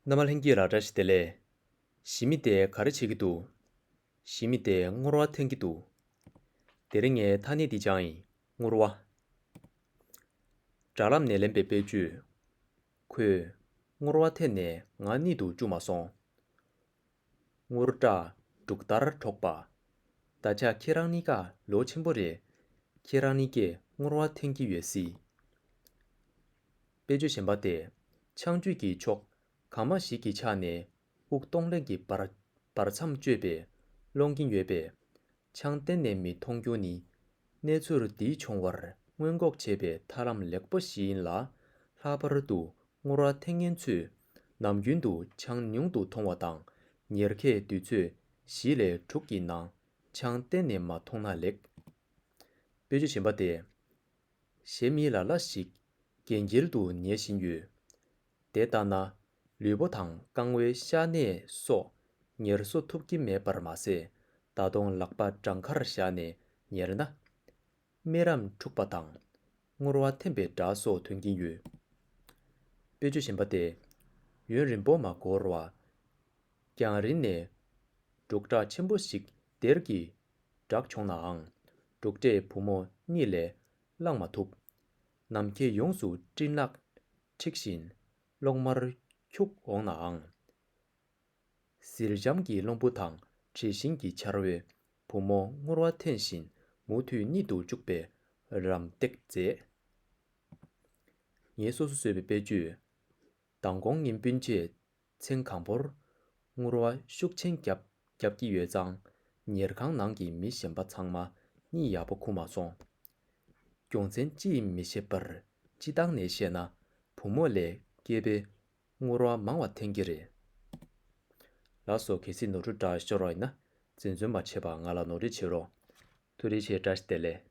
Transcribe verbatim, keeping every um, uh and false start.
རྣམ་པ་ལྷན་རྒྱས་ལ་བཀྲ་ཤིས་བདེ་ལེགས། ཞི་མི་དེ་ག་རེ་བྱེད་ཀྱི་འདུག་ཞི་མི་དེ་སྔུར་བ་འཐེན་གྱི་འདུག་དེ་རིང་ངས་ཐ་སྙད་འདི་སྦྱངས་ཡིན། སྔུར་བ། དྲ་ལམ་ནས་ལེན་པའི་དཔེ་བརྗོད། ཁོས་སྔུར་བ་འཐེན་ནས་ང་གཉིད་དུ་བཅུག་མ་སོང་། སྔུར་སྐྲ་འབྲུག་ལྟར་འཁྲོག་པ། ད་ཆ་ཁྱེད་རང་གཉིས་ཀ་ལོ་ཆེན་པོ་རེད། ཁྱེད་རང་གཉིས་ཀས་སྔུར་བ་འཐེན་གྱི་ཡོད་སྲིད། དཔེ་བརྗོད་གཞན་པ་སྟེ། ཆང་བཅུད་ཀྱི་མཆོག་གང་མ་ཞིག་གི་ཆ་ནས་དབུགས་གཏོང་ལེན་གྱི་བར་བར་མཚམས་གཅོད་པའི་སློང་གིན་ཡོད་པས། ཆང་གཏན་ནས་མི་འཐུང་རྒྱུ་ནི། གནས་ཚུལ་འདི་བྱུང་བར་སྔོན་འགོག་བྱེད་པའི་ཐབས་ལམ་ལེགས་པོ་ཞིག་ཡིན་ལ། ལྷག་པར་དུ་སྔུར་བ་འཐེན་མཁན་ཚོས་ནམ་རྒྱུན་དུ་ཆང་ཉུང་དུ་འཐུང་བ་དང་། ཉེར་ཁའི་དུས་ཚོད་བཞི་ལས་དྲུག་གི་ནང་ཆང་གཏན་ནས་མ་འཐུང་ན་ལེགས། དཔེ་བརྗོད་གཞན་པ་སྟེ། གཞན་མི་ལ་ལ་ཞིག་གན་རྐྱལ་དུ་ཉལ་བཞིན་ཡོད། དེ་ལྟ་ན། ལུས་པོ་དང་རྐང་བའི་ཤ་གནད་སོགས་ངལ་གསོ་ཐུབ་ཀྱི་མེད་པར་མ་ཟད། ད་དུང་ལག་པ་བྲང་ཁར་བཞག་ནས་ཉལ་ན། རྨི་རམ་འཁྲུགས་པ་དང་། སྔུར་བ་འཐེན་པའི་སྒྲ་སོགས་ཐོན་གྱིན་ཡོད། དཔེ་བརྗོད་གཞན་པ་སྟེ། ཡུན་རིང་པོ་མ་འགོར་བར། རྒྱང་རིང་ནས་འབྲུག་སྒྲ་ཆེན་པོ་ཞིག་སྡེར་གྱིས་བསྒྲགས་བྱུང་ནའང་། འབྲུག་སྒྲས་བུ་མོ་གཉིད་ལས་བསླང་མ་ཐུབ། ནམ་མཁའི་ཡོངས་སུ་སྤྲིན་ནག་འཁྲིགས་བཞིན་གློག་དམར་འཁྱུག་འོང་ནའང་། ཟིལ་འཇམ་གྱི་རླུང་བུ་དང་དྲི་ཞིམ་གྱི་ཆར་བས་བུ་མོ་སྔུར་བ་འཐེན་བཞིན་མུ་མཐུད་གཉིད་དུ་བཅུག་པའི་རམ་འདེགས་མཛད། ངས་སོ་སོ་བཟོས་པའི་དཔེ་བརྗོད། མདང་དགོང་ངའི་སྤུན་མཆེད་མཚན་གང་པོར་སྔུར་བ་ཤུགས་ཆེན་བརྒྱབ་བརྒྱབ་ཀྱི་ཡོད་ཙང་། ཉལ་ཁང་ནང་གི་མི་གཞན་པ་ཚང་མ་གཉིད་ཡག་པོ་ཁུག་མ་སོང་། རྒྱུ་མཚན་ཅི་ཡིན་མི་ཤེས་པར། སྤྱིར་བཏང་ནས་བཤད་ན། བུ་མོ་ལས་སྐྱེས་པས་སྔུར་བ་མང་བ་འཐེན་གྱི་རེད། ལགས་སོ། གལ་སྲིད་ནོར་འཁྲུལ་འདྲ་ཤོར་བ་ཡིན་ན། འཛེམ་ཟོན་མ་བྱེད་པར་ང་ལ་ནོར་འཁྲུལ་བྱེད་རོགས། ཐུགས་རྗེ་ཆེ། བཀྲ་ཤིས་བདེ་ལེགས།